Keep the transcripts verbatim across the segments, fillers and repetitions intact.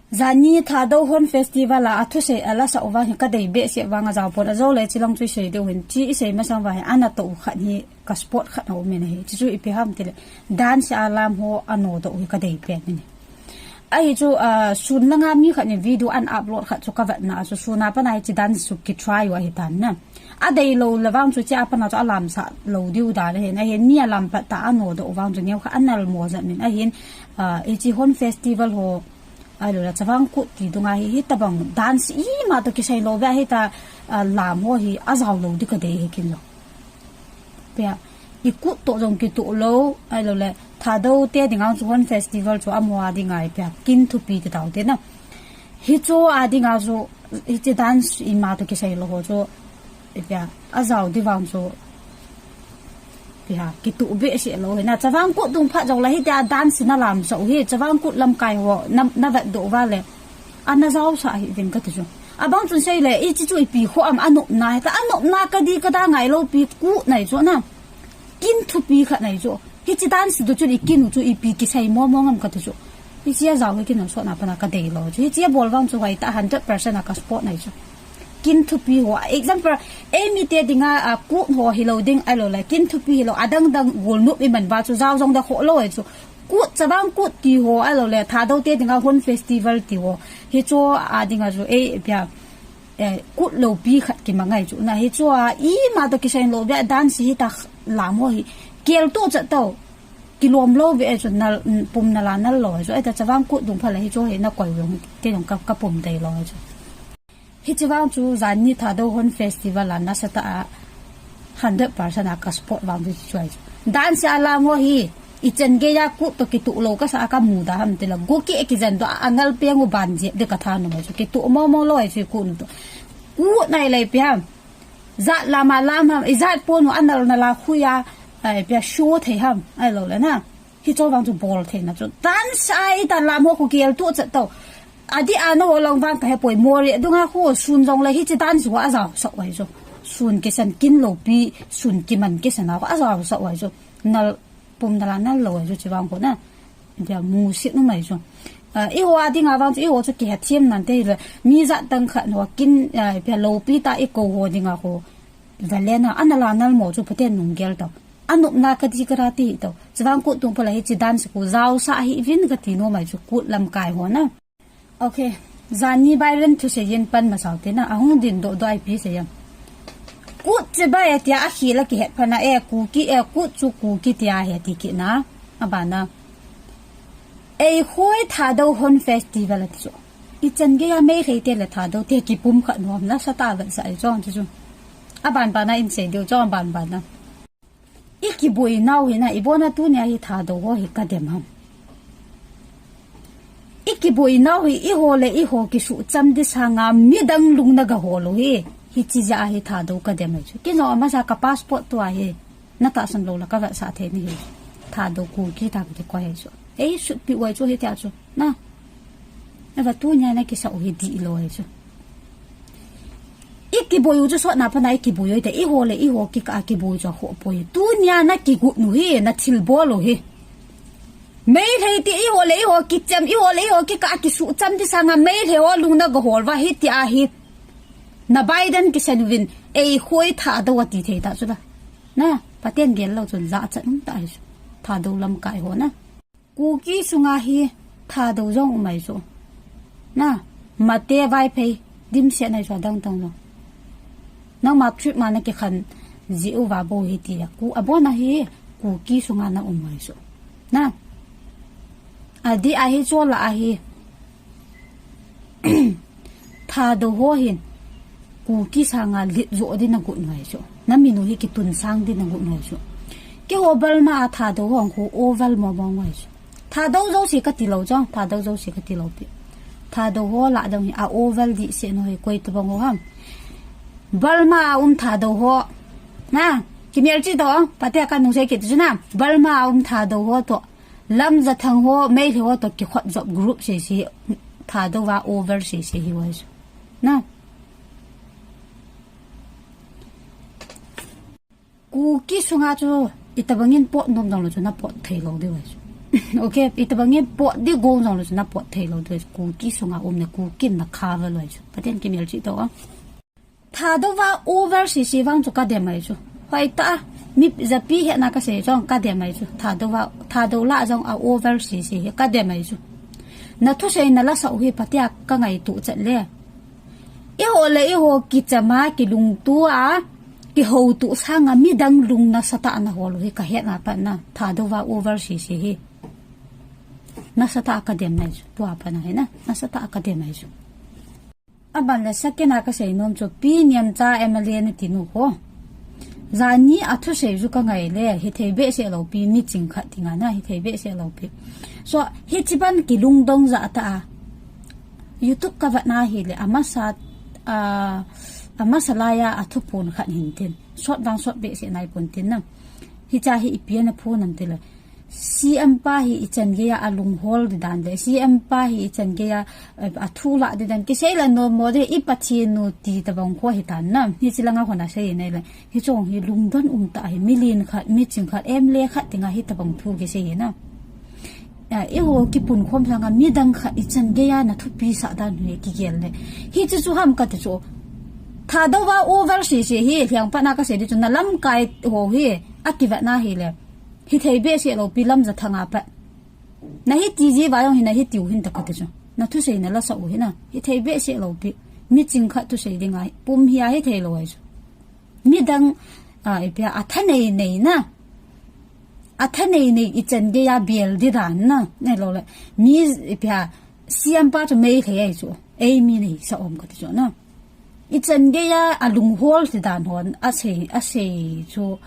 Jani Thadou Hon Festival a, athusei ala sa uva hi kadei behseh vang ajao pon, ajole chilang chu isei diu hin, chi isei masang uva hi, ana toh u khat hi, ka spot khat a um in ahi, chi chu ipi ham tile, dance a lam ho anodoh u hi kadei pen in. Ahi chu, ah, sun langa mi khat in video ana upload khat chu kavetna a chu, sun a pat a hichi dance chu kitry u ahi tan na. Adeilou le vang chu chi a pat a chu alamsah lou diu dan ahin, ahin mi alam pat ta anodoh u vang chu neokha anal mo jat in ahin, ah, hichi Hon Festival ho, ahilou le Chavang Kut ti dunga hi, hitabang dance ima toh kisei lou beh hita, ah, lam ho hi ajao lou di kadei hi kin lou. Pia, i kut toh jong kituh lou, ahilou le, Thadou te dinga chu Hon Festival chu amaho a dinga hi pia, kin thupi ti tau te na. Hichu a dinga chu, hichi dance ima toh kisei lou ho chu, i pia, ajao di vang chu, pia, kituh behseh lou hi na. Chavang Kut dung phat jong le hitia dance na lamsah u hi, Chavang Kut lamkai ho, na, na vetdoh uva le, ana jaosah hih uvin kati chu. Abang chun sei le, hichi chu ipi kho am anopna hita, anopna kadi kada ngai lou pi kut nai chu na. Kin thupi khat nai chu. Hichi dance toh chun i kin u chu ipi kisei mo mo ngam kati chu. Hichi ajao hi kin sot na pat a kadei lou chu. Hichi abol vang chu hoitah hundred percent a ka spot nai chu. Kin thupi ho. Example, eimi te dinga, ah, kut ho hilou ding ahilou le. Kin thupi hilou, adang dang golnop iman uva chu jao jong da kho lou ahi chu. Kut, Chavang Kut ti ho ahilou le, Thadou te dinga Hon Festival ti ho. Hichu a dinga chu, eh, pia, eh, kut loupi khat kimang ahi chu. Na hichu a, ima toh kisei lou beh dance hita lam ho hi. Kel toh chat tau. Kilom lou beh chu, nal, pum nal a nal lou ahi chu. Ahita Chavang Kut dung phat le hichu hi na koi u jong, kei jong ka, ka pum tei lou ahi chu. Hichi vang chu Jani Thadou Hon Festival a nasatah a hundred percent a ka spot vang chu chu ahi chu. Dance a lam ho hi, i chan gei a kut toh kituh lou kasa a ka mu da ham tile. Go ki e kijen doh a ngal peng u ban jep di ka thanom ahi chu. Kituh mo mo lou ahi chu i kut u toh. Kut nai le pi ham. Jat lam a lam ham, i jat pon u anal nal a khui a, ai pia show thei ham, ahilou le na. Hichu vang chu bol theina chu. Dance a hita lam ho khu kel toh chat tau. Adeh a na ho lang vang ka hepoi, Moreh dunga khu sun jong le hichi dance ho ajaosah u ahi chu. Sun kisan kin loupi, sun kiman kisan a khu ajaosah u ahi chu. Nal pum nal a nal lou ahi chu chi vang khu na. Dia musit um ahi chu. Ah, eiho a dinga vang chu eiho chu kihethem nante hile. Mi jat dang khat ho kin, ah, pia loupi tah i kou ho dinga khu. Valen a, anal a nal mo chu Pathen nung gel tau. Anopna kadi kada ti hi tau. Chavang Kut tung phat le hichi dance khu jaosah hih uvin kati nom ahi chu Kut lamkai ho na. Okay. Jani Byron thusei in pan masau te na. Ahung din doh doh a ipi sei em. Kut chibai atia akhel a kihet phat na e Kuki e Kut chu Kuki tia ahi ati kit na. Abana. Eikhoi Thadou Hon Festival ati chu. I chan gei a Meitei te le Thadou te kipum khat nom nasatah a vetsah ahi chong chu chu. Aban ban a in sei diu chong aban ban a. I kiboi nau hi na, ibon a tunia hi Thadou ho hi kadem ham. I kiboi nau hi, eiho le eiho kisuh cham di sanga midang lung na ga hol u hi, hichi jeh a hi Thadou kadem ahi chu. Kei jong amasa ka passport tua hi, na tahsan lou le ka vetsah thei nahi. Thadou Kuki ta kiti koi ahi chu. Ei sutpi u ahi chu hitia chu. Na. Eva tunia na kisa u hi dihlou ahi chu. I kiboi u chu sot na pat a i kiboi u te, eiho le eiho kikah a kiboi chu akhoh poi. Tunia na kigot u hi, na thilbol u hi. Meitei te eiho le eiho kichem, eiho le eiho kikah a kisuh cham di sanga Meitei ho lung na ga hol uva hitia hi. Na Biden kisan uvin, eikhoi Thadou ati thei ta chu la. Na, Pathen gel lou chun jachat um ta ahi chu. Thadou lamkai ho na. Kuki sunga hi Thadou jong um ahi chu. Na, Mate Vaiphei dimset ahi chu adang dang jong. Nangma trip ma na kikhen ji uva bou hi ti a. Ku abon a hi Kuki sunga na um ahi chu. Na. Adeh a hi chu la ahi. Thadou ho hin, Kuki sanga lit joh din agot u ahi chu. Na min u hi kitun sang din agot u ahi chu. Keiho Burma a Thadou ho khu oval mo mo u ahi chu. Thadou jouse kati lou chong, Thadou jouse kati lou pi. Thadou ho lah dong hi a oval dihset u hi koi tobang u ham. Burma a um Thadou ho. Na, kimel chi to, pate ka nung sei kit chu na. Burma a um Thadou ho to. Lamjathang ho, Meitei ho to kikhot jop group sese, Thadou va over sese hi u ahi chu. Na. Kuki sunga chu, itobang in pot nom dong lou chu na pot thei lou diu ahi chu. Okay, itobang e pot di gong jong lou chu na pot thei lou tu, Kuki sunga um na Kuki na kha va loi chu. Pathen kimelchih tao. Thadou va over sisi vang chu ka dem ai chu. Hoi ta, mi japi he na ka sei jong ka dem ai chu. Thadou va, Thadou la jong a over sisi hi ka dem ai chu. Na thusei na la sau hi patia ka ngaito chet le. Eiho le eiho kichama kilungtua, kihoutu sanga midang lung nasatah na hol u hi ka hetna pat na. Thadou va over sisi hi. Nasatah ka dem ai chu. Tua pat na hi na. Nasatah ka dem ai chu. Aban le second a ka sei nom chu Pi Niamcha M L A na ti nu ho. Jani a thusei chu ka ngai le, hithei behseh lou pi, mi ching khat ti nga na, hithei behseh lou pi. So, hichi ban kilungdong ja ta a. YouTube ka vat na hi le, amasa, a, amasa lai a a thu pon khat hin tin. Sot vang sot behseh nai pon tin na. Hicha hi ipi a na pon am ti le. C M pa hi i chan gei a a lunghol di dan le, C M pa hi i chan gei a, eh, a thu la di dan. Kisei la nom mo de i Pathen nu ti tabang kho hi tan na. Hichi langa hona sei nei le. Hichong hi lungdon um ta hi, mi lin khat, mi ching khat, M L A khat ti nga hi tabang thu kisei hi na. A, eiho kipun khom sanga midang khat i chan gei a na thupi sa dan hi kigel le. Hichi chu ham ka ti chu. Thadou va over sisi hi, hiang pa na ka sei di chu na lamkai ho hi, a kivat na hi le. Hithei behseh lou pi Lamjathang a pat. Na hiti ji va jong hi na hitiu hin ta ka ti chu. Na thusei na la sau hi na. Hithei behseh lou pi. Mi ching khat thusei ding a hi. Pum hi a hithei lou ai chu. Midang, a, ipi a, a thanei nei na. A thanei nei i chan gei a bel di dan na. Nei lou le. Mi ipi a, C M pa chu mei thei ai chu. Ei mi nei sa om ka ti chu na. I chan gei a, a lunghol ti dan hon, a sei, a sei chu,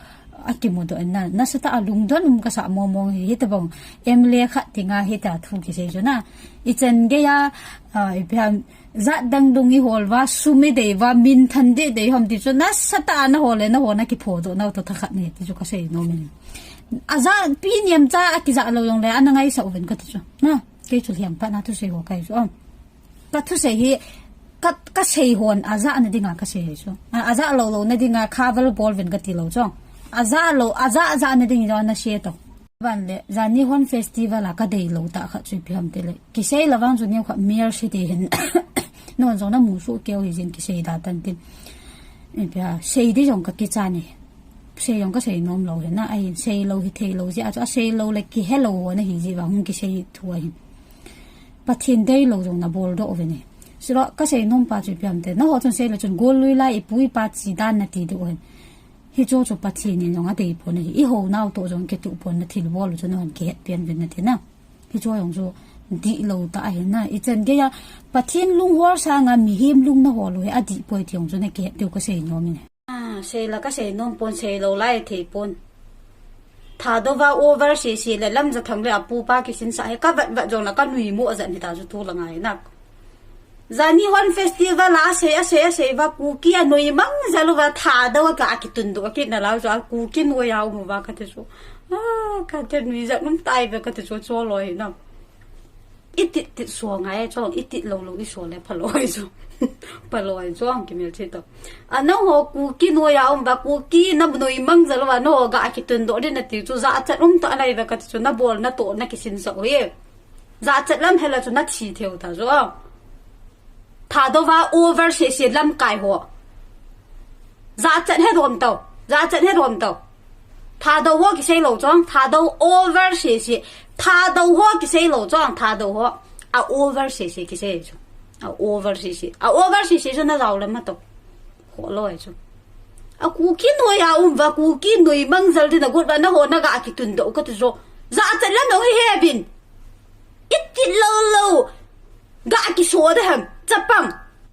a kimu do na, nasatah a lungdon um ka sa mo mo hi, hitabang M L A khat ti nga hita thu kisei chu na. I chan gei a, a, ipi ham, jat dang dung i hol va, sum i dei va, min than de dei hom ti chu, nasatah a na hol le, na hol na kipho do na to tha khat ni, ti chu ka sei nom in. A ja, Pi Niamcha a kija lou jong le, a na ngai sa uvin ka ti chu. Na, kei chu hiang pa na thusei ho kai chu, um. Ka thusei hi, ka, ka sei hon, a ja na dinga ka sei chu. A, a ja lou lou na dinga, kha val bol vin ka ti lou chu. A ja lou, a ja, a ja na ding jong na sei to. Ban le, jani hon festival a ka dei lou ta khat chu ipi ham ti le. Kisei la vang chu neo kha mer si ti hin. Non jong na mu su keu hi jin kisei da tan tin. Ipi a, sei di jong ka kicha ni. Sei jong ka sei nom lou hin na, a hin sei lou hithei lou ji a chu a sei lou le kihe lou ho na hi ji va hung kisei thu a hin. Pathen dei lou jong na bol doh uve ni. Silo ka sei nom pa chu ipi ham ti le. Na ho chun sei le chun gol lui lai i pu i pa chi dan na ti doh hin. Hicho chu Pathen in jong a dei pon ahi. I ho nau to jong kituh pon na thil bol u chu na hon kihet pian vin na ti na. Hicho jong chu dih lou ta ahi na. I chan gei a Pathen lunghol sanga mihem lung na hol u hi a dih poi ti jong chu na kihet diu ka sei nom in. A, sei la ka sei nom pon, sei lou lai thei pon. Thadou va over sisi le Lamjathang le a pu pa kisin sa hi ka vat vat jong la ka nui mo a jan hi ta chu tu la ngai na. Jani hon festival a sei, a sei, a sei va Kuki a nui mang jal u va Thadou a ka a kitun do a kit na lau chu a Kuki nui a um va ka ti chu. A, ka ti nui jat um tai ve ka ti chu cho loi na. I tit tit so ngai chong, i tit lou lou i so le pha loi chu. Pha loi chong kimelchih to. A na ho Kuki nui a um va Kuki na nui mang jal u va na ho ga a kitun do din na ti chu ja chat um ta nai ve ka ti chu na bol na to na kisin sa u hi. Jachat lam hela chu na thi theu ta jo. Thadou va over sisi lamkai ho. Jachat he dom tau. Jachat he dom tau. Thadou ho kisei lou chong. Thadou over sisi. Thadou ho kisei lou chong. Thadou ho. A over sisi kisei chu. A over sisi. A over sisi chu na jao lam ma to. Ho loi chu. A Kuki nui a um va Kuki nui mang jal din a gut va na ho na ga kitun do ka tu jo. Jachat lam no hi he bin. I tit lou lou. Ga kiso de ham. Chapang.